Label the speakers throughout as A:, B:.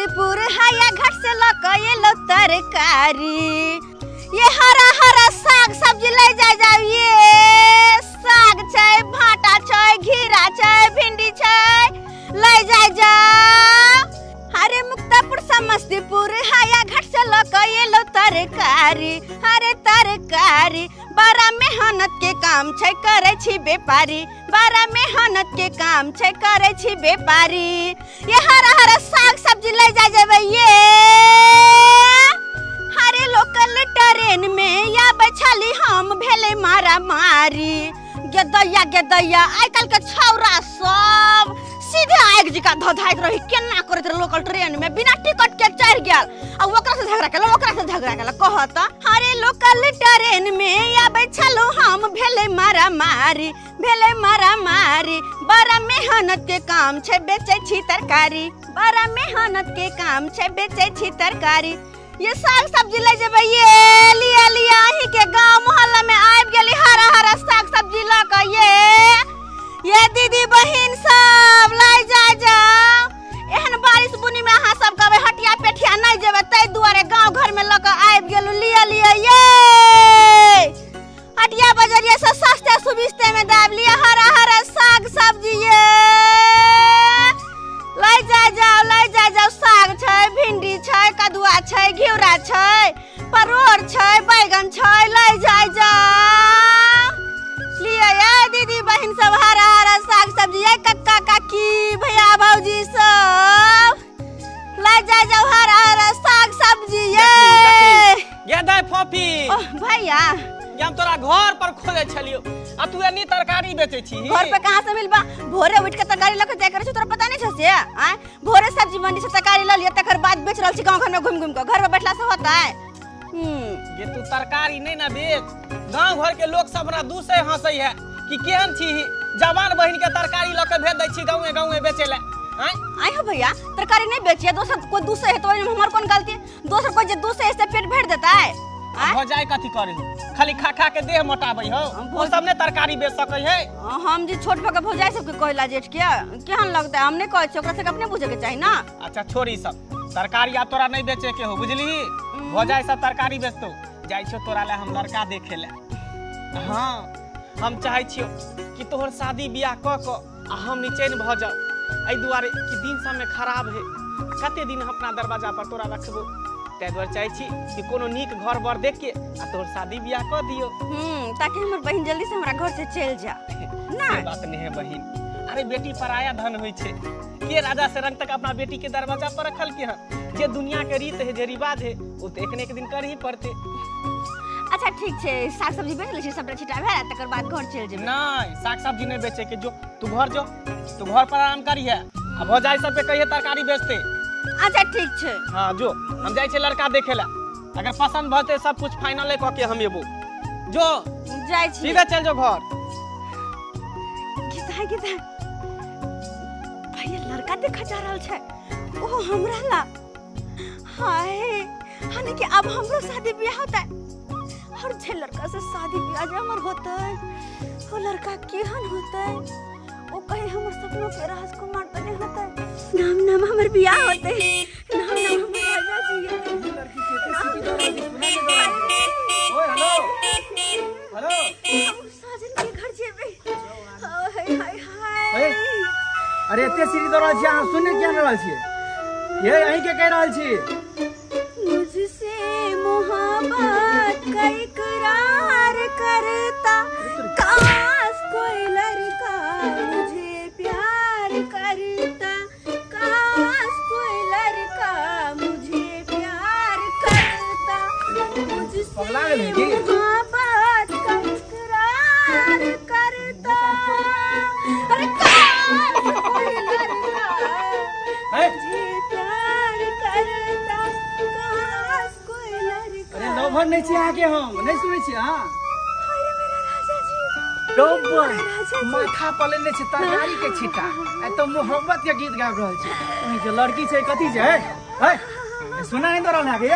A: समस्तीपुर हाया घाट से ल के एलो तरकारी। ये हरा हरा साग सब्जी ले जाय जाओ। ये साग छै, भाटा छै, घिरा छै, भिंडी छै, ले जाय जाओ। अरे मुक्तापुर समस्तीपुर हाया घाट से ल के एलो तरकारी। अरे तरकारी बड़ा मेहनत के काम छै, करे छी व्यापारी। बड़ा मेहनत के काम छै, करे छी व्यापारी। ये हरा हरा साग सब्जी ले जाय जेबै। ये हरे लोकल ट्रेन में आबै छली हम, भेलै मारा मारी। गेदैया गेदैया आइ काल्हि के छौरा सब सीधे आगि जकाँ धधाइत रही, केना करैत रहे लोकल ट्रेन में बिना टिकट के चढ़ि गेल आ ओकरा से झगड़ा केलक, ओकरा से झगड़ा केलक। कहत हरे लोकल ट्रेन में आबै छलहुँ हम, भेलै मारा मारी, भेलै मारा मारी। बड़ा मेहनत के काम छै, बेचै छी तरकारी। बड़ा मेहनत के काम छै, बेचै छी तरकारी। ये साग सब्जी ले जेबै। ये लिया लिया अहीं के गांव मोहल्ला में आबि गेली हरा हरा साग सब्जी लऽ के। ये दीदी बहिन सब लै जाय जाओ। एहन बारिश बुनी में अहाँ सब कहबै हटिया पेठिया नहीं जेबै, ताहि दुआरे गांव घर में लऽ के आबि गेलहुँ। लिया लिया ये हटिया बजरिया से सस्ते सुबिस्ते में दाबि लिया हरा हरा साग सब्जी। ये लै जाय जाओ, लै जाय जाओ। साग छै, भिंडी छै, कदुआ छै, घिउरा छै, परोड़ छै, बैगन छै, लै जाय जाओ। लिया ये दीदी बहिन सब हरा हरा साग सब्जी। ये कक्का काकी भैया भौजी सब लै जाय जाओ हरा हरा साग सब्जी। ये
B: ये दाय फोफी।
A: ओह भैया,
B: ये हम तोरा घर पर खोजे छलियो आ तू एनी तरकारी बेचै छी।
A: घर पे कहाँ से मिलबा? भोरे उठ के तरकारी लऽ के जाय करे छी, तोरा पता नहीं छौ से? आय भोरे सब्जी मंडी से तरकारी ल लिया, तकर बाद बेच रहल छी गांव घर में घूम घूम के। घर में बैठला से होता है?
B: ये तू तरकारी नहीं ना बेच, गांव घर के लोग सब हमरा दूसरे हंसै है कि केहन छी जवान बहिन के तरकारी ल के भेज दै छी गांवे गांवे बेचे ले।
A: आय आय हो भैया, तरकारी नहीं बेचिए, दोसर कोई दूसरे है तो हमर कौन गलती? दोसर कोई जे दूसरे है से पेट भर देता है।
B: हो जाए कथी करे हो, खाली खा खा के देह मोटाबै हो, वो सब ने तरकारी बेच सकै है।
A: हम जे छोट भके भौजाई सबके कहला जेठ के केहन लगता है, हम नहीं कहै छी, ओकरा सबके अपने बुझे के चाही ना।
B: अच्छा छोड़ ई सब तरकारी आ तोरा नहीं बेचे के हो, बुझली? भौजाई सब तरकारी बेचतो, जाइ छो तोरा ले हम लड़का देखे ले। हाँ हम चाहै छियो कि तोहर शादी बियाह क क आ हम निचैन भ जाओ, एहि दुआरे कि दिन समय खराब है, कते दिन हम अपना दरवाजा पर तोरा रखबो, ताहि दुआरे चाहै छी कि कोनो नीक घर बर देख के आ तोहर शादी बियाह क दियो।
A: ताकि हमर बहिन जल्दी से हमरा घर से चल जा।
B: ना बात नहीं है बहिन, अरे बेटी पराया धन होइ छै, के राजा से रंग तक अपना बेटी के दरवाजा पर रखल के हन, जे दुनिया के रीत है जे रिवाज है वो तो एक ने एक दिन कर ही पड़ते।
A: अच्छा ठीक छै, साग सब्जी बेच लै छी, सबटा छिटा भेल तकर बाद घर चलि जेबै।
B: नहीं साग सब्जी नहीं बेचे के, जो तू घर जो, तू घर पर आराम करिहे आ भौजाई सब के कहिए तरकारी बेचते।
A: अच्छा ठीक छै।
B: हाँ जो हम जाइ छियै लड़का देखे ला, अगर पसंद भते सब कुछ फाइनल क के हम एबो। जो
A: जाइ छी,
B: सीधे चल जो घर।
A: गीता गीता भैया लड़का देखा जा रहल छै, ओहो हमरा ला। हाय हानि कि अब हमरो शादी बियाह होता है, और जे लड़का से शादी बियाह जे हमर होतै वो लड़का केहन होतै, ओ कहीं हमर सपनों के राजकुमार त नहीं होतै। नाम नाम हमर बियाह होतै, नाम नाम हमर राजा जी।
C: ओए हेलो हेलो,
A: हम साजन के घर जेबै। हाय हाय हाय,
C: अरे एते सीढ़ी दौड़ रहल छी अहाँ, सुनै किया नहि रहल छियै? ये अहीं के कहि रहल छी।
A: मुझसे मोहब्बत का इकरार करता, काश कोई लड़का मुझे प्यार करता, काश कोई लड़का मुझे प्यार करता, मुझसे मोहब्बत का इकरार करता, अरे काश कोई लड़का मुझे प्यार करता, काश कोई लड़का।
C: अरे लोभर नहीं छी अहाँके, हम नहीं सुनै छी अहाँ।
A: अरे मेरा राजा जी,
C: लोभर माथा पर लेने छी तरकारी के छिट्टा, आ तो मोहब्बत के गीत गाबि रहल छी। ओहि जे लड़की छै कथी छै है, सुना नहीं दऽ रहल अहाँके?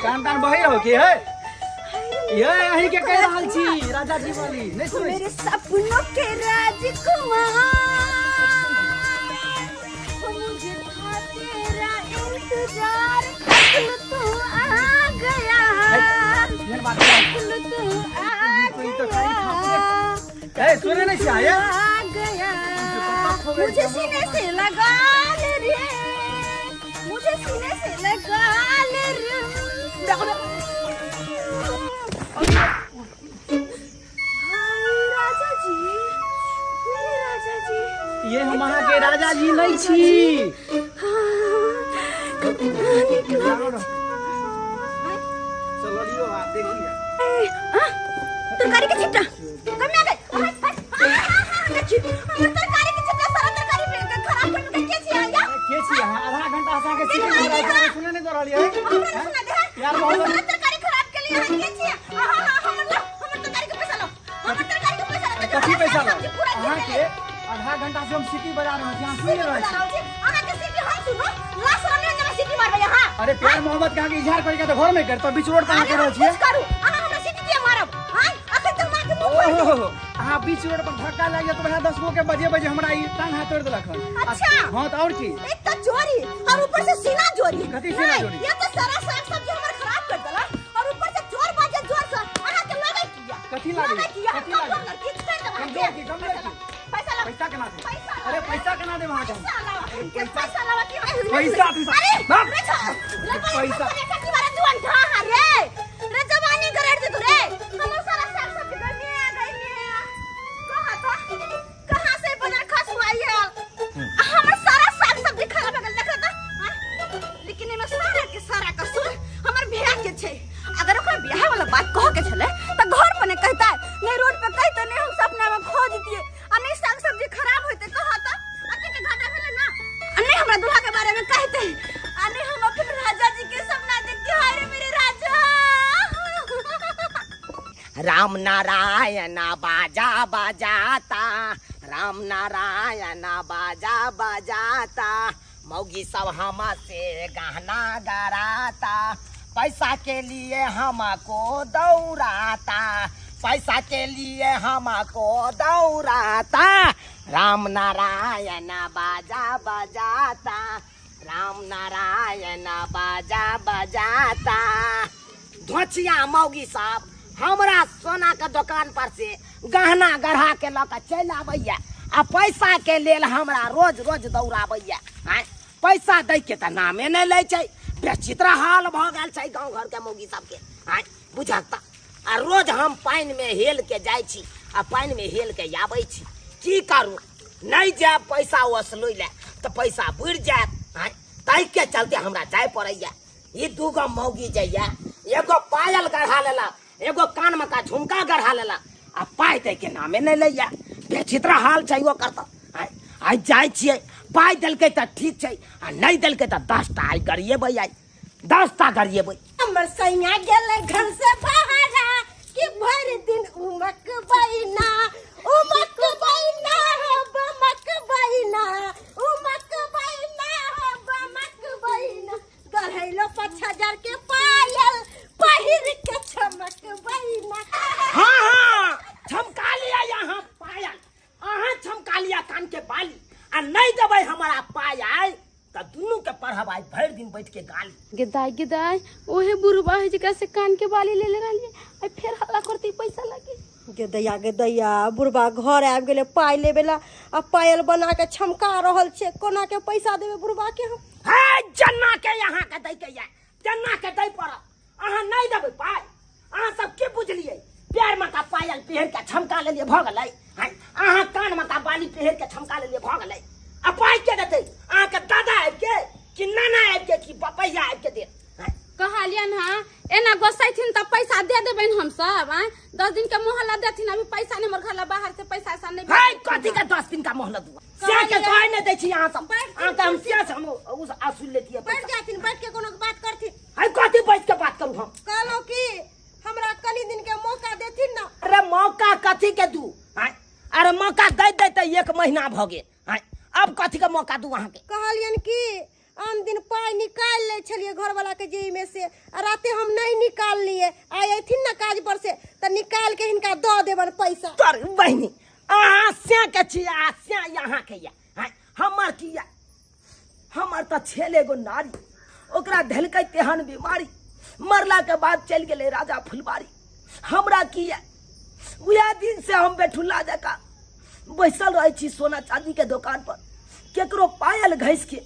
C: कान तान बहि रहो की है? ये अहीं के कहि रहल छी राजा जी वाली, नहीं सुनै छी?
A: मेरे सपनों के राजकुमार, मुझे था तेरा इंतजार तू आ गया, तू आ गया,
C: ए सुने नहीं छै
A: आ गया, मुझे सीने से लगा ले रे, मुझे सीने से लगा ले रे। राजा जी, मेरे राजा जी,
C: ये हम अहाँ के राजा जी नहीं छी। चलो लियो आ देखिए
A: तरकारी के छिट्टा कम आ गए। हमर तरकारी के छिट्टा सारा तरकारी खराब कर के के छी आया
C: के छी अहाँ आधा घंटा अहाँ के सीटी मारै छी, सुने नहीं दऽ रहलियै
A: हमरा सुना दे
C: यार, बहुत
A: सारा तरकारी खराब के लिए अहाँ के छी। हां हां, हमर लो, हमर तरकारी के पैसा लो, हमर तरकारी के पैसा लो।
C: कथी पैसा लो? अहाँ के आधा घंटा से हम सीटी बजा रहल छी, अहाँ सुनि रहल छी।
A: अहाँ के सीटी हम सुनो, लास्ट समय में सीटी मारबै अहाँ।
C: अरे प्यार मोहब्बत के अहाँ के इजहार करके तऽ घर में करतो, बीच रोड पर अहाँ के रहल छियै।
A: कुछ करू, अहाँ हमरा सीटी किया मारब? हां, अखन तऽ मार के मुंह
C: ओहो, अहाँ बीच रोड पर धक्का लागि जायत, वएह 10 गो के बजे बजे हमरा ई टांग हाथ तोड़ि देलक हन।
A: अच्छा।
C: हां तऽ और की,
A: एक तो चोरी और ऊपर से सीना चोरी।
C: कथी सीना चोरी?
A: ये तो सारा साग सब्जी हमर खराब कर देला और ऊपर से चोर बाजे जोर से। अहाँ के लगै किया?
C: कथी लागै?
A: किया?
C: कथी लागै?
A: लड़की छोड़ देब अहाँ के।
C: कमजोर की, कमजोर की?
A: पैसा ला,
C: पैसा केना देब?
A: पैसा ला।
C: अरे पैसा केना देब अहाँ के?
A: पैसा ला, पैसा ला की?
C: पैसा पैसा
A: अरे
C: बाप।
A: रे छो, रे
C: पैसा।
A: पैसा कथी बारे तू अंठा हा रे, रे जवानी गरेड़ दे तू रे। हमर सारा साग सब्जी गर्मी आ गई ने, कहां था, कहां से बदर खसवाई है, हमर सारा साग सब्जी खराब हो गेल देखो त। लेकिन एमे सारा के सारा कसूर हमर भैया के छै। अगर ओकरा बियाह वाला बात कह के छले त घर पर ने कहता, नहीं रोड पे कहता, नहीं हम सपना में खो जतिए आ नहीं साग सब्जी खराब होते कहा त अते के घाटा भेले ना, आ नहीं हमरा दूल्हा के बारे में कहते, आ नहीं हम अपन राजा जी के सपना देखते। हाय रे मेरे राजा।
D: राम नारायण बाजा बजाता, राम नारायण बाजा बजाता, मौगी सब हम से गहना गराता, पैसा के लिए हमको दौड़ाता, पैसा के लिए हमको दौड़ाता, राम नारायण बाजा बजाता, राम नारायण बाजा बजाता। धोचिया मौगी साहब हमरा सोना के दुकान पर से गहना गढ़ा के लऽ के चलि आबैया आ पैसा के लेल हमरा रोज रोज दौड़ाबैया। आँय, पैसा दै के तऽ नामे नहि लै छै। बेचित्र हाल भऽ गेल छै गाँव घर के मौगी सबके। आँय बुझक तऽ, आ रोज हम पानि में हेल के जाइ छी आ पानि में हेल के आबै छी। की करू, नहि जायब पैसा वसुलै लए तऽ पैसा बुड़ि जायत। आँय, ताहिके चलते हमरा जाय पड़ैया। ई दूगो मौगी जाइया, एगो पायल गढ़ा लेलक, एगो कान में का झुमका गढ़ा लेलक आ पाइ दै के नामे नहि लैया। बेचित्र हाल छै ओकर तऽ। आँय, आइ जाइ छियै, पाइ देलकै तऽ ठीक छै आ नहि देलकै तऽ 10 टा आइ गरिएबै, आइ 10 टा गरिएबै।
A: हमर सैया गेलै घर से बाहर कि भरि दिन उमक बैना, उमक बैना हो बमक बैना, उमक बैना हो बमक बैना, गढ़ैलो 5000 के पायल पहिर के चमक बैना।
D: हाँ हाँ, झमका लिया यहाँ पायल, अहाँ झमका लिया कान के बाली, आ नहीं देबै हमारा पाय आइ तऽ दुनू के पढ़ब आइ भरि दिन बैठ के गाली।
E: गेदाय गेदाय, ओहे बुढ़बा है जेकरा से कान के बाली ले ले रहलियै, आ फेर हल्ला करती पैसा लागी।
A: गेदैया गेदैया, बुढ़बा घर आबि गेलै पाइ लेबे ला आ पायल बना के छमका रहल छै, कोना के पैसा देबै बुढ़बा के हम?
D: हे जन्ना के यहाँ के दै के या, जन्ना के दै पड़त, अहाँ नहीं देबै पाइ। अहाँ सब की बुझलियै, पैर में का पायल पहिर के छमका लेलियै भऽ गेलै, अहाँ कान में का बाली पहिर के छमका लेलियै भऽ गेलै, आ पाइ के देतै? अहाँ के दादा आबि के कि नाना आबि के कि बपैया आबि के देत?
E: कहलियन हाँ, एना गोसैथिन तऽ पैसा दे देबनि हम सब। आँय, 10 दिन के मोहलत देथिन, अभी पैसा नहीं हमर घर ला, बाहर से पैसा ऐसा नहीं।
D: है कथी के 10 दिन का मोहलत दुआ? से के कहै नहि दै छी अहाँ सब। अहाँ के हम से हम उस आसुल लेतियै
A: बैठ जाथिन, बैठ के कोनो बात करथिन।
D: है कथी बैठ के बात करू हम?
A: कहलहुँ कि हमरा कनी दिन के मौका देथिन ना।
D: अरे मौका कथी के दू? आँय, अरे मौका दै दै तऽ 1 महीना भऽ गेल। आँय, अब कथी के मौका दू अहाँ के?
A: कहलियन कि आन दिन पाइ निकालि लै छलियै घरवाला के जेब में से, आ राते हम नहीं निकाललियै, आइ अयथिन ना काज पर से तऽ निकाल के हिनका दऽ देबनि पैसा।
D: तोर बहिनी, अहाँ से के छी आ से यहाँ के या। आँय, हमर की या? हमर तऽ छेल एगो नारी, ओकरा धेलकै तेहन बीमारी, मरला के बाद चलि गेलै राजा फुलबारी। हमरा की ये, उएह दिन से हम बेठुल्ला जकाँ बैसल रहै छी सोना चांदी के दोकान पर। केकरो पायल घसि के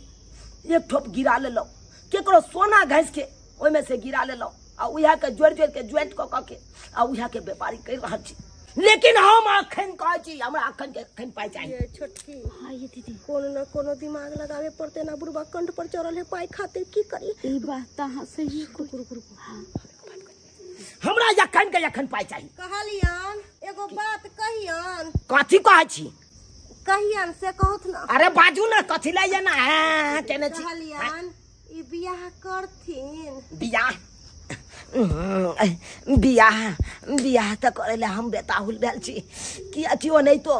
D: एक ठोप गिरा लेलहुँ, केकरो सोना घसि के ओहिमे से गिरा लेलहुँ आ उएह के जोड़ि जोड़ि के ज्वाइंट कऽ कऽ के आ उएह के व्यापारी करि रहल छी। लेकिन हम अखन कहै छी हमरा अखन के अखन पाइ चाही।
F: ये छोटकी,
E: हाँ ये दीदी,
F: कोनो न कोनो दिमाग लगावे पड़ते ना, बुढ़बा कंठ पर चढ़ल है पाई खातिर, की करी?
E: ई बात तऽ अहाँ सही रुकू रुकू रुकू। हाँ
D: हमरा अखन के अखन पाइ चाही।
F: कहलियन एगो बात कहियन।
D: कथी कहै छी?
F: कहियन से कहत ना।
D: अरे बाजू ना, कथी लए ये ना हाँ, केने छी?
F: कहलियन ई बियाह करथिन।
D: बियाह बियाह बियाह तऽ करै लए हम बेताहुल भेल छी, कियाकि ओनाहितो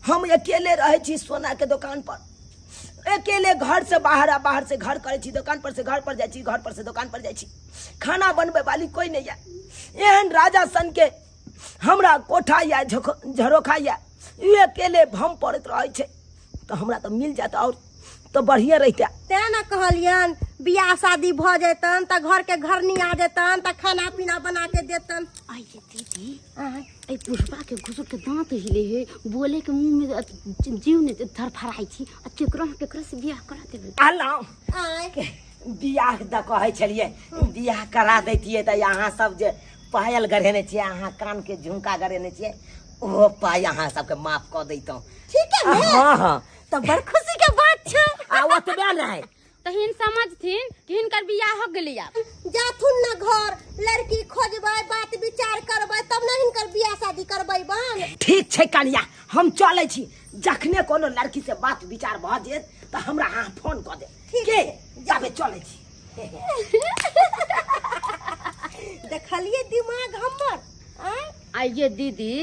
D: हम अकेले रहै छी सोना के दोकान पर, अकेले घर से बाहर आ बाहर से घर करै छी, दोकान पर से घर पर जाइ छी, घर पर से दोकान पर जाइ छी, खाना बनबै वाली कोई नहीं है। एहन राजा सन के हमरा कोठा या झरोखा या ई अकेले भम पड़ैत रहै छै, तऽ हमरा तऽ मिल जात और तऽ बढ़िया रहिते।
F: तें ना कहलियन बियाह शादी भ जेतन त घर के घरनी आ जेतन त खाना पीना बना के देतन।
E: आइए दीदी, ए बुढ़बा के घुसुर के दांत हिले हे, बोले के मुंह में जीव ने धरफड़ाई छी, आ केकरो न केकरो से बियाह करा देबे।
D: आलाउ बियाह द कहै छलियै, बियाह करा दैतियै तऽ अहाँ सब जे पायल गढ़ेने छियै, अहाँ कान के झुमका गढ़ेने छियै, ओहो पाइ अहाँ सबके माफ कऽ दैतहुँ।
F: ठीक है ने?
D: हाँ हाँ,
F: तऽ बड़ खुशी के बात छै।
D: आ ओतबे नहि
E: तऽ हिन समझथिन कि हिनकर बियाह हो गेलै। आब
F: जाथुन ना घर, लड़की खोजबै, बात विचार करबै, तब ना हिनकर बियाह शादी करबै बन।
D: ठीक छै कनिया, हम चलै छी, जखने कोनो लड़की से बात विचार भऽ जेत तऽ हमरा अहाँ फोन कऽ देब। के जाबे चलै छी।
F: देखलियै दिमाग हमर।
E: आइये दीदी,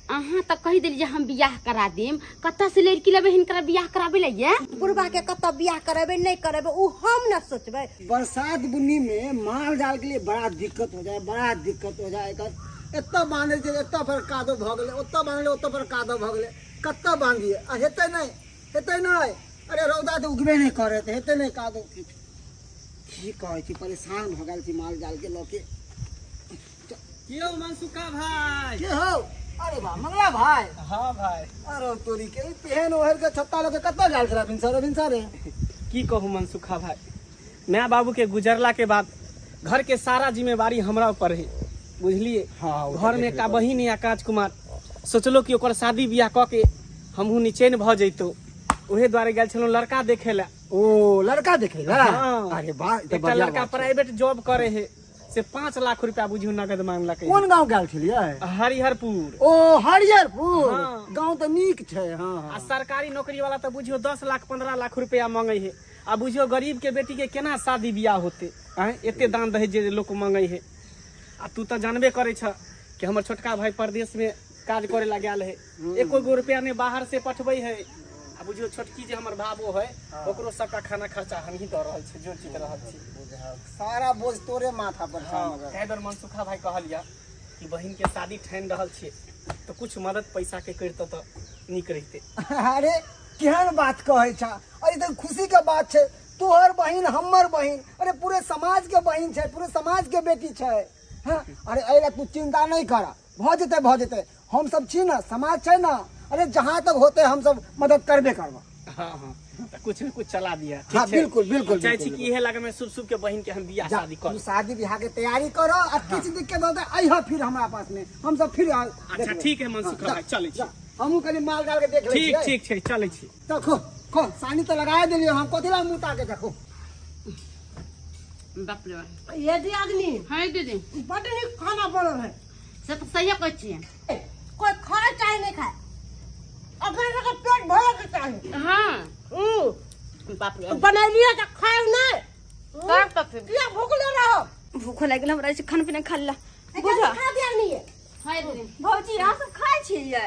E: अहाँ तऽ कहि देलियै हम बियाह करा देम, कतऽ से लड़की लेबै हिनकर बियाह कराबै लए? ये
F: बुढ़बा के कतऽ बियाह करेबै नहीं करेबै उ हम न सोचबै।
G: बरसात बुन्नी में माल जाल के लिए बड़ा दिक्कत हो जाए, बड़ा दिक्कत हो जाए। एतऽ बांधै छै एतऽ पर कादो भऽ गेलै, ओतऽ बांधलै ओतऽ पर कादो भऽ गेलै, कतऽ बांधियै? आ हेतै नहि, हेतै नहि। अरे रौदा तऽ उगबे नहि करे तऽ हेतै नहि कादो। की कहै छी, परेशान भऽ गेल छी माल जाल के लऽ के।
B: के हो मनसुखा भाई?
G: के हो? अरे बा मंगला भाई।
B: हाँ भाई।
G: अरे तोरी के पेहन ओहर के छत्ता लऽ के कतऽ गेल छला भिनसर भिनसरे?
B: की कहू मनसुखा भाई, my बाबू के गुजरला के बाद घर के सारा जिम्मेवारी हमरा ऊपर है, बुझलिए?
G: हाँ,
B: घर में एकटा बहिन है आकाश कुमार, सोचलो कि ओकर शादी बियाह कऽ के हमहूँ निचैन भऽ जैतो, उहे दुआरे गेल छलहुँ लड़का देखे ला।
G: ओ लड़का देखे ला?
B: हाँ।
G: अरे वाह, ई तऽ
B: एकटा
G: बढ़िया
B: लड़का
G: बात छै।
B: प्राइवेट जॉब करे है, से 5 लाख रुपया बुझियो नगद मांगलकै।
G: कोन गांव गेल छलियै?
B: हरिहरपुर।
G: ओ हरिहरपुर,
B: हाँ।
G: गांव तऽ नीक छै। हाँ,
B: आ सरकारी नौकरी वाला तऽ बुझियो 10 लाख 15 लाख रुपया मांगे है, आ बुझियो गरीब के बेटी के केना शादी बियाह होते? एते दान दहेज जे लोक मांगे है। आ तू तऽ जानबे करे छ कि हमर छोटका भाई परदेश में काज करे ला गेल है, एको गो रुपया ने बाहर से पठबै है। आ बुझियो छोटकी जे हमर भाबो है, ओकरो सबटा खाना खर्चा हमही दऽ रहल छी, जोड़ चित रहल छी।
G: सारा बोझ तोरे माथा पर छै।
B: ताहि दुआरे मनसुखा भाई कहलिया कि बहिन के शादी ठानि रहल छियै तऽ कुछ मदद पैसा के करितौ तऽ नीक रहितै।
G: अरे केहन बात कहै छ, अरे तऽ खुशी के बात छै, तोहर बहिन हमर बहिन, अरे पूरे समाज के बहिन छै, पूरे समाज के बेटी छै। हाँ, अरे एहि लए तू चिंता नहीं कर, भऽ जेतै भऽ जेतै, हम सब छी ना, समाज छै ना, अरे जहाँ तक होते हम सब मदद करबे करबा।
B: हाँ हाँ, तऽ कुछ न कुछ चला दिया।
G: हाँ, बिल्कुल बिल्कुल।
B: चाहे छी कि इहे लगे में शुभ शुभ के बहिन के हम बियाह शादी कर।
G: तू शादी बियाह के तैयारी करो, आ किछु दिक्कत होते अइह फिर हमरा पास में, हम सब फिर।
B: अच्छा ठीक है मनसुखा भाई, चलै छी।
G: हमहूँ कनि माल जाल के देख लै
B: ठीक ठीक छै, चलै छी।
G: तऽ खो खो, सानी तऽ लगा देलियै हम, कथी ला मुँह ताके देखो।
E: बाप रे बाप।
F: ये दियादनी।
E: हाँ दीदी।
F: बड नीक खाना बनल है।
E: से तऽ सहिए कहै छियै।
F: कोई खाए चाहे नहीं खाए, अपना सबके पेट भरे के चाही।
E: हाँ। बाप रे।
F: बनेलियै तऽ खाए नहीं।
E: तब तऽ फिर।
F: किया भूखले रहो?
A: भूख लागि गेल हमरा, खाना पीना खा ला।
F: बुझा खा दिया नहीं है।
E: हाँ दीदी।
A: भौजी अहाँ सब खाइ छियै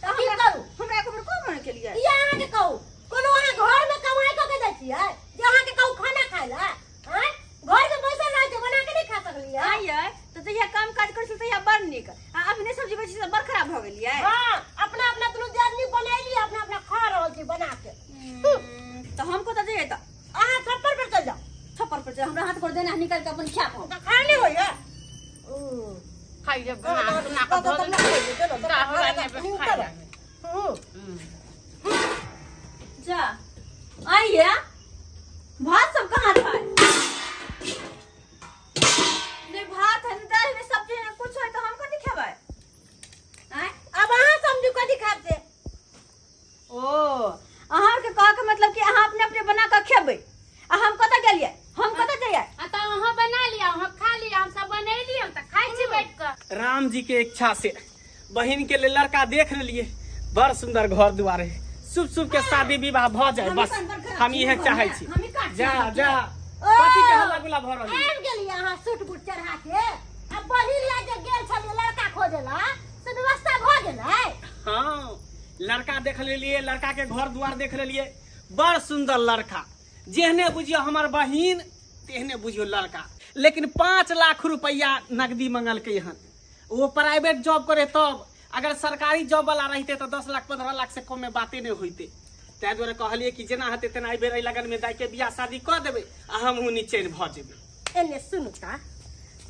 F: तऽ की करू?
A: हमरा एक बेर कहबो नहि केलियै।
F: किया अहाँके कहू? कोनो अहाँ घर में कमाई कऽ के दै छियै जे अहाँके कहू खाना खाय लए? आँय, घर में बैसल रहै छै, बना के नहि खा सकलियै?
A: आइयै तऽ जहिया काम काज करै छलियै तहिया बड़ नीक, आ अभी नहि सब्जी बेचै छी तऽ बड़ खराब भऽ गेलियै।
F: हाँ, अपना अपना दुनू दियादनी बनेलियै, अपना अपना खा रहल छी बना के।
A: तऽ हम कतऽ जइयै तऽ?
F: अहाँ छप्पर पर चलि जाउ।
A: छै हमरा हाथ पर देना निकाल के अपन खा पाओ
F: त खाय नै होइए
E: खाइ जे बना सुना के धऽ देलहुँ। जा, हमरा नहि खाइ ले।
A: जा आइए भात सब कहाँ छै नहीं भात है नहीं दाल है नहीं सब्जी है कुछ है तो हम कथी खेबै आँय
F: अब अहाँ समझू कथी खाब से
A: ओ अहाँ के कह के मतलब कि अहाँ अपने अपने बना के खेबै आ हम कतऽ गेलियै हम कतऽ जइयै
E: आ तऽ अहाँ बना लिअ अहाँ खा लिअ हम सब बनेलियै हम तऽ खाइ छी बैठ कऽ
B: राम जी के इच्छा से बहिन के लिए लड़का देख लेलिए बड़ सुंदर घर दुआर है शुभ शुभ के शादी विवाह भ जाए बस हम इहे चाहे छी जा जा कथी के हल्ला गुल्ला भ रहल
F: आबि गेलियै अहाँ सूट बूट चढ़ा के आ बहिन लए जे गेल छलियै लड़का खोजे ला से व्यवस्था भऽ गेलै
B: हाँ लड़का देख लेलिए लड़का के घर दुआर देख लेलिए बड़ सुंदर लड़का जेहने बुझियो हमर बहिन तेहने बुझियो लड़का लेकिन 5 लाख रुपया नकदी मंगलकै हन वो प्राइवेट जॉब करे तब अगर सरकारी जॉब वाला रहते तो 10 लाख 15 लाख से कम में बाते नहीं होते ताहि दुआरे कहलिए कि जेना हेतै तेना एहि बेर एहि लगन में दाइ के बियाह शादी कऽ देबै आ हमहूँ निचैन भऽ जेबै
F: एने सुनू ता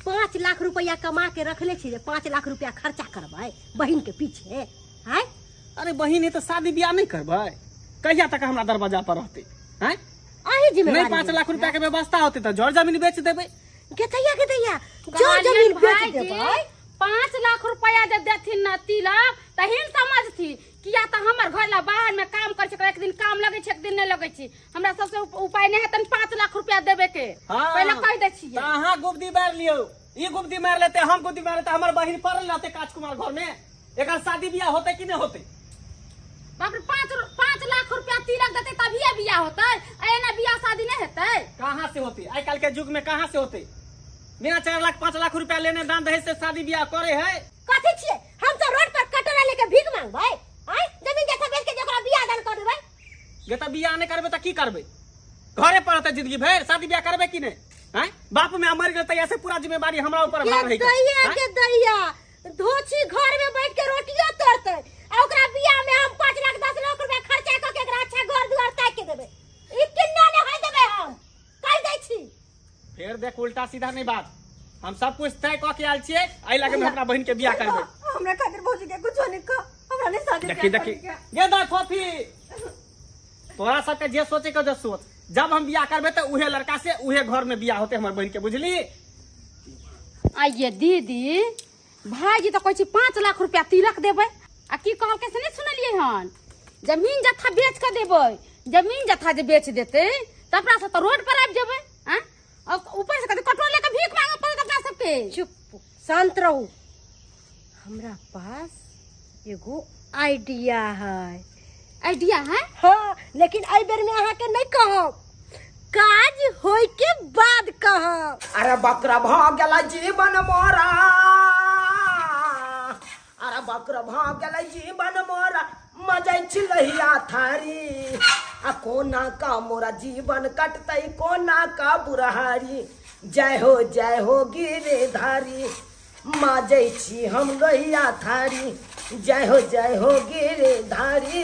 F: 5 लाख रुपया कमा के रखले छी जे 5 लाख रुपया खर्चा करबै बहिन के पीछे आय
B: अरे बहिन है तो शादी बियाह नहीं करबै कहिया तक हमरा दरवाजा पर रहते हैं
F: अही जिम्मेवारी
B: नहीं 5 लाख रुपया के व्यवस्था होते तो जर जमीन बेच देबै
F: गेतैया गेतैया जर जमीन बेच देबै
E: 5 लाख रुपया जे देथिन न तिलक तहिन समझथिन किया तऽ हमर घर ला बाहर में काम करै छै एक दिन काम लगै छै एक दिन नहि लगै छै हमरा सबसे उपाय नहि हेतन 5 लाख रुपया देबे के
B: हाँ।
E: पहिले कहि दै छियै
B: तऽ अहाँ गुब्दी मारि लियौ ई गुब्दी मारि लेते हम गुब्दी मारि लेते हमर बहिन पड़ल रहते काजकुमार घर में एकर शादी बियाह होते कि नहीं होते
E: बाप रे 5 लाख रुपया तिलक देते तभिए बियाह होते आ एना बियाह शादी नहीं हेतै
B: कहाँ से होते आइ काल्हि के युग में कहाँ से होते बिना 4 लाख 5 लाख रुपया लेने दान दहेज से शादी बियाह करे है
F: कथी छियै हम तो रोड पर कटोरा लेके भीख मांगबै आय जमीन जथा बेच के जे ओकरा बियाह दान कर देबै
B: गे तऽ बियाह नहीं करबै तऽ की करबै घरे पर रहतै जिंदगी भरि शादी बियाह करबै कि नहीं हैं बाप में मर गेल तहिया से पूरा जिम्मेवारी हमरा ऊपर भार
F: के
B: रही
F: दैया के दैया धोछी घर में बैठ के रोटियो तोड़तै आ ओकरा बियाह में हम 5 लाख 10 लाख रुपया खर्चा क के एकरा अच्छा घर दुआर ताकि के देबै ई किन्ना ने होय देबै हम कहि दै छी
B: फेर देख उल्टा सीधा नहीं बात हम सब कुछ तय कऽ के आयल छियै एहि लगे हम अपना बहिन के बियाह करबै
A: हमरा खातिर भौजी के कुछो नहीं कह हमरा नहीं शादी
B: देखी देखी गे दा फोफी तोरा सबके जे सोचे के जे सोच जब हम बियाह करबै तऽ उहे लड़का से उहे घर में बियाह होते हमर बहिन के बुझली
E: आइये दीदी भाईजी तऽ कहै छै 5 लाख रुपया तिलक देबै आ की कहलकै से नहि सुनलियै हन जमीन जथा बेच कऽ देबै जमीन जथा जे बेच देतै तऽ अपना सब तऽ रोड पर आबि जेबै आँय और ऊपर से कहतै कटोरा लेके भीख मांगऽ पड़त अपना सबके
F: चुप शांत रहू हमरा पास एगो आइडिया है
E: आइडिया है
F: हाँ लेकिन एहि बेर में अहाँ के नहीं कहब काज होय के बाद कहब
D: अरे बकरा भ गेल जीवन मोरा अरे बकरा भ गेल जीवन मोरा मजै छी लहिया थारी आ कोना का मोरा जीवन कटतै कोना का बुढ़ारी जय हो गिरधारी माजै छी हम लोहिया थारी जय हो गिरधारी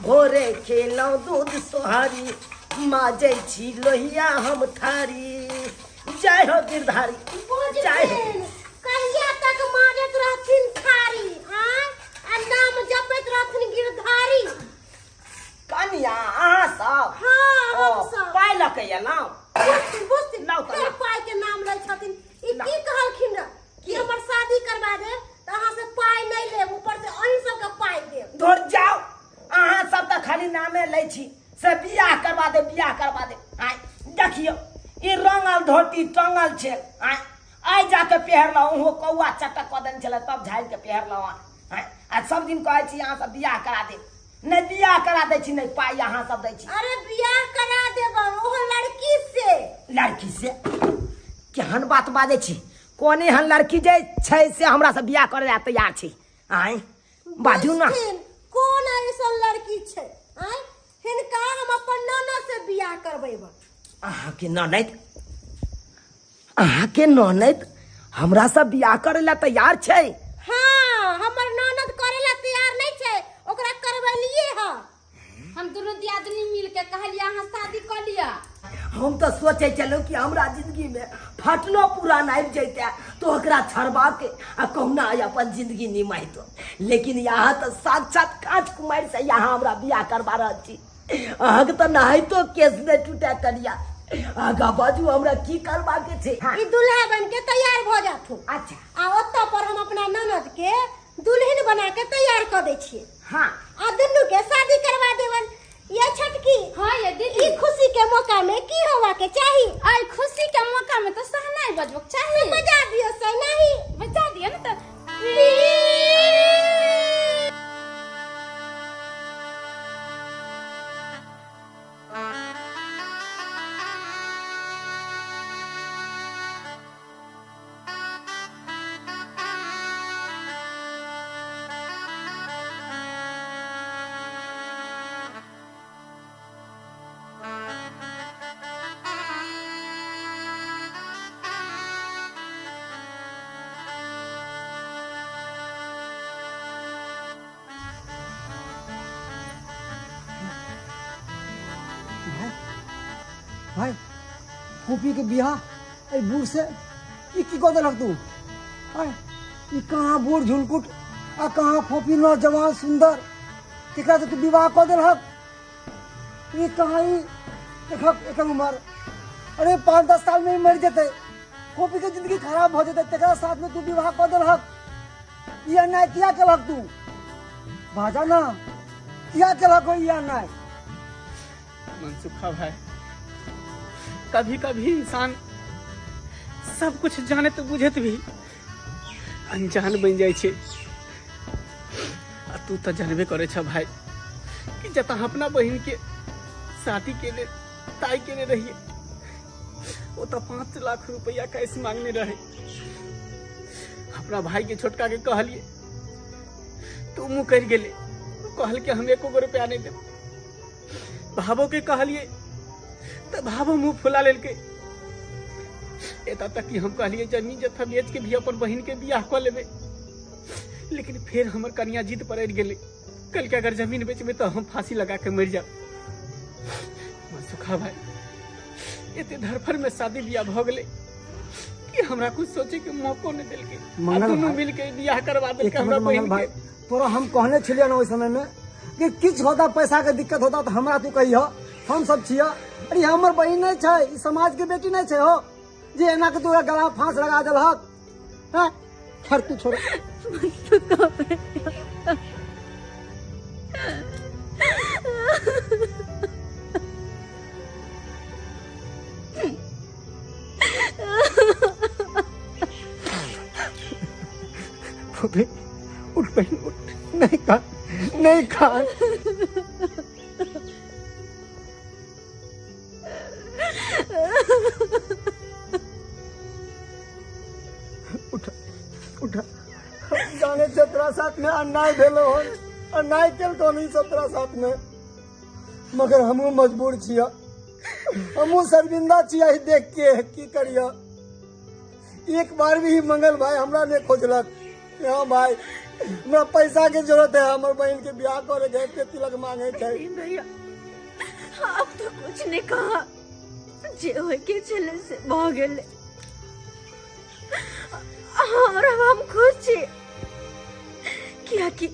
D: भोरे खेलौं दूध सोहारी माजै छी लोहिया हम थारी जय हो गिरधारी जय हो।
F: कहिया तक माजैत रहथिन थारी आँय आ नाम जपैत रहथिन गिरधारी
D: कनिया अहाँ सब
F: हाँ हम
D: ओ,
F: सब
D: पाइ लऽ के एलहुँ
F: बुझथिन बुझथिन
D: लाउ तऽ
F: फेर
D: लाउ।
F: पाइ के नाम लै छथिन ई की कहलखिन रह कि हमर शादी करवा देब तऽ अहाँ से पाइ नहीं लेब ऊपर से अहीं सबके पाइ देब
D: धुर जाओ अहाँ सब तऽ खाली नामे लै छी से बियाह करवा दे बियाह करवा दे आय देखियौ ई रंगल धोती टंगल छै आय आइ जाके पहिरलहुँ ओहो कौआ चटक कऽ देने छलै तब झाड़ि के पहिरलहुँ आय आ सब दिन कहै छी अहाँ सब बियाह करा दे नहि बियाह करा दै छी नहि पाइ अहाँ सब दै छी
F: अरे बियाह करा देब ओहो लड़की से
D: लड़की से केहन बात बाजै छी कोन एहन लड़की जे छै से हमरा से बियाह करे ला तैयार छी आय बाजू ना
F: बुझथिन, कोन ऐसन लड़की छै आय हिनका हम अपन ननद से बियाह करबेब
D: अहाँके ननैद अहाँके ननैद हमरा से बियाह करे ला तैयार छै
F: हाँ हमर ननद करे ला तैयार नहीं छै ओकरा करबेलिए ह
E: हम दुनू दियादनी मिल के कहलिए अहाँ शादी कऽ लिअ।
D: हम तो सोचे छलहुँ कि हमरा जिंदगी में फटलो पुरान आबि जैते तो ओकरा छड़बा के आ कहुना अपन जिंदगी निमाहितो, लेकिन यहाँ तो साक्षात कांच कुमारि से यहाँ हमरा बियाह करवा रहल छी। अहाँके तो नहाइतो केस नहि टूटे कनिया, आगा बाजू हमरा की करबा के छै।
F: ई दुल्हा बन के तैयार भ जाथु।
D: अच्छा।
F: आ ओतऽ पर हम अपना ननद के दुल्हन बना के तैयार कर दै छियै।
D: हाँ।
F: आ दुनू के शादी करवा देवन। ये छोटकी।
E: हाँ ये दीदी।
F: ई खुशी के मौका में की होवा के चाही?
E: आई खुशी के मौका में तो सहनाई बजबक चाही।
F: बजा दियो सहनाई।
E: बजा दियो ना तो।
G: भाई फूफी के बियाह ए बूढ़ से ई की कऽ देलक तू? आय ई कहाँ बूढ़ झुनकुट आ कहाँ फोफी नौजवान सुंदर, तेकरा से तू विवाह कऽ देलक? ई कहाँ ई देखक एकर उमर, अरे 5-10 साल में ही मर जेतै, फोफी के जिंदगी खराब भऽ जेतै, तेकरा साथ में तू विवाह कऽ देलक? ई अन्याय किया केलक तू? बाजा ना, किया केलक ई अन्याय?
B: मनसुखा भाई, कभी कभी इंसान सब कुछ जाने तो बुझत भी अनजान बन जाए छे। आ तू तो जानबे करे छ भाई कि जता अपना बहन के शादी के लिए ताई के लिए रहिए वो तो 5 लाख रुपया कैश मांगने रहे। अपना भाई के छोटका के कहलिए तू मुँह कर गेले, कहल के हम एको गो रुपया नहीं देब। भावो के कहलिए तो भावो मुँह फुला लेलके। एता तक कि हम कहलिए जमीन जथा बेच के भी अपन बहन के बियाह कऽ लेबै, लेकिन फिर हमर कनिया जिद पर अड़ि गेलै, कल के अगर जमीन बेचबै तो हम फांसी लगा के मरि जाब। मनसुखा भाई, एते धरफर में शादी बियाह भऽ गेलै कि हमरा कुछ सोचे के मौको नहीं देलकै। दुनू मिल के बियाह करवा देलकै हमरा बहन के।
G: तोरा हम कहने छलियै ना ओहि समय में कि किछु होता, पैसा के दिक्कत होता तो हमरा तू कहिह, हम सब छियै। अरे हमर बहिन नहीं छै, ई समाज के बेटी नहीं छै हो जे एना के तोरा गला फांस लगा देलहक। हैं खैर तू छोड़। फूफी उठ बहन उठ, नहीं खा नहीं खा। उठा उठा, जाने छे तोरा साथ में अन्याय भेलो हन, अन्याय केलको नहीं सब तोरा साथ में, मगर हमहूँ मजबूर छियै, हमहूँ शर्मिंदा छियै देख के की करिय। एक बार भी मंगल भाई हमरा नहीं खोजलक, हाँ भाई हमरा पैसा के जरूरत है, हमर बहन के बियाह करे के तिलक मांगे छै।
A: भैया आप तो कुछ नहीं कहा, जे होय के छलै से भऽ गेलै। और हम खुश छी कियाकि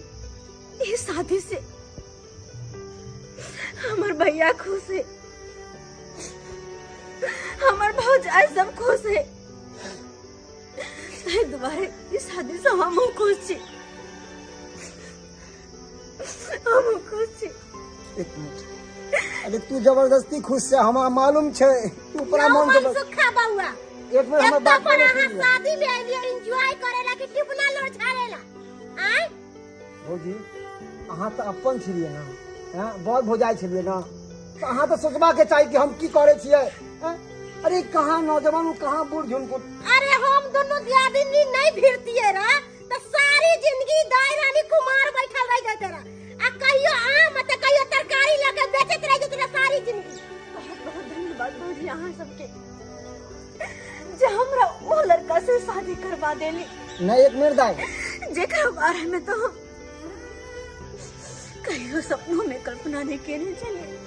A: इस शादी से हमर भैया खुश है, हमर भौजाई सब खुश है, ताहि दुआरे इस शादी से हम खुश छी, हम खुश छी।
G: एक मिनट, अरे तू जबरदस्ती खुश है, हमरा मालूम छै तू पूरा मन
F: सुखा बउआ।
G: एक मिनट हमर बात
F: पर अहाँ शादी में आइलियो एंजॉय करेला कि टिपना लोड़ छाड़ेला? आय
G: भौजी अहाँ तो अपन छियै ना, हैं बहुत भौजाई छियै ना, तो अहाँ तो सोचबा के चाही कि हम की करे छियै। अरे कहाँ नौजवान कहाँ बूढ़ झुनकुट।
F: अरे हम दोनों दियादिनी नहीं भिड़तिए रा तो सारी जिंदगी दाई रानी कुमार बैठल रह जाते रा, आ कहियो आम त कहियो तरकारी लेके बेचत रह जाते रा सारी जिंदगी।
A: बहुत बहुत धन्यवाद भौजी अहाँ सबके जे हमरा वो लड़का से शादी करवा देली।
G: नहीं एक मिनट दाई,
A: जेकरा बारे में तो हम कहियो सपनों में कल्पना नहीं केने छलियै।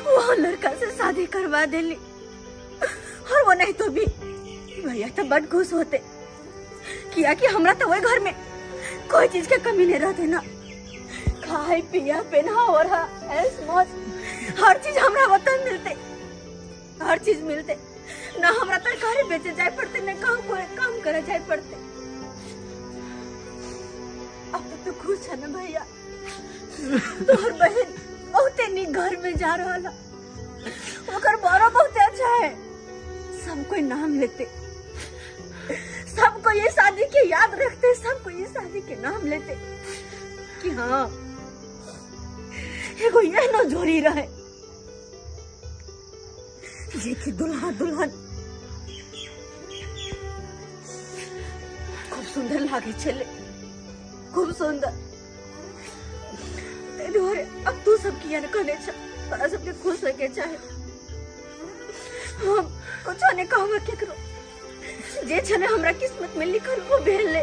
A: वो लड़का से शादी करवा देली और वो नहीं तो भी भैया तो बड़ खुश होते किया कि हमरा तो वही घर में कोई चीज के कमी नहीं रहते ना, खाए पिया पहना और ऐश मौज हर चीज हमरा वतन मिलते, हर चीज मिलते ना। हमरा तरकारी बेचे जाए पड़ते ना काम कोई काम करे जाए पड़ते। अब तो तू खुश है ना भैया? तोहर बहन बहुते नीक घर में जा रहा है, ओकर बड़ो बहुते अच्छा है, सब कोई नाम लेते, सबको ये शादी के याद रखते, सबको ये शादी के नाम लेते कि हाँ एगो ये न जोड़ी रहे जे कि दुल्हा दुल्हन खूब सुंदर लागे छले, खूब सुंदर। अब तू सब किया न कहने छ, तोरा सबके खुश होके चाहे, हम कुछ नहीं कहब केकरो, जे छले हमरा किस्मत में लिखल वो भेल,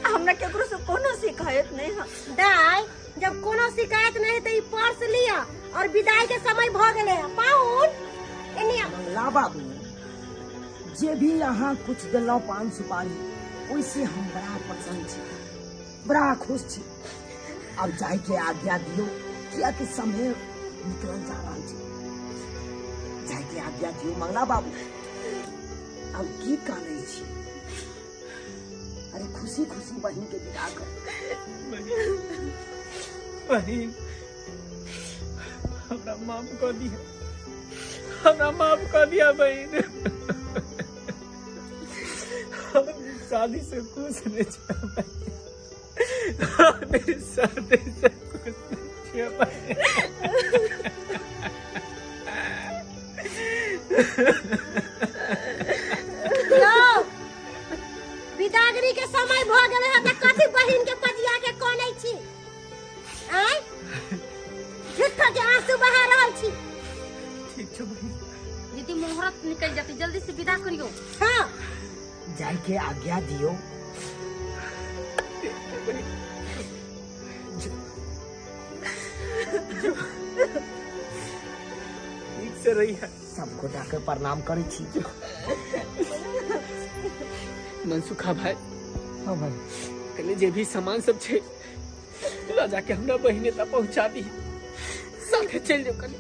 A: हमरा केकरो से कोनो शिकायत नहीं है।
F: दाई जब कोनो शिकायत नहीं है तो ई पर्स लिया और विदाई के समय भ गेले। पाहुन एने
D: मंगला बाबू जे भी यहाँ कुछ देलौ पान सुपारी ओइसे हम बड़ा प्रसन्न छी, बड़ा खुश छी। अब जाय के आज्ञा दियो किया कि समय निकल जा रहा छै, जाय के आज्ञा दियो मंगला बाबू। अब की कानै छी, अरे खुशी खुशी बहिन के विदा कर।
B: बहिन हमरा माफ कर दिया, हमरा माफ कर दिया बहिन, हम शादी से खुश नहीं छे, शादी से खुश नहीं छे।
F: विदागरी के समय भ गेलै है त कथी बहिन के पजिया के कोनै छी? आय झूठा के आंसू बहा रहल छी।
B: ठीक छै बहिन,
E: दीदी मुहूर्त निकल जाती, जल्दी से विदा करियो।
F: हां
D: जाय के आज्ञा दियो।
B: ठीक से रही है,
D: सबको जाकर प्रणाम करै छी।
B: मनसुखा भाई,
C: हाँ भाई,
B: कल जे भी सामान सब छे ला जाके हमरा बहिने तक पहुंचा दी, साथे चल जाओ कल।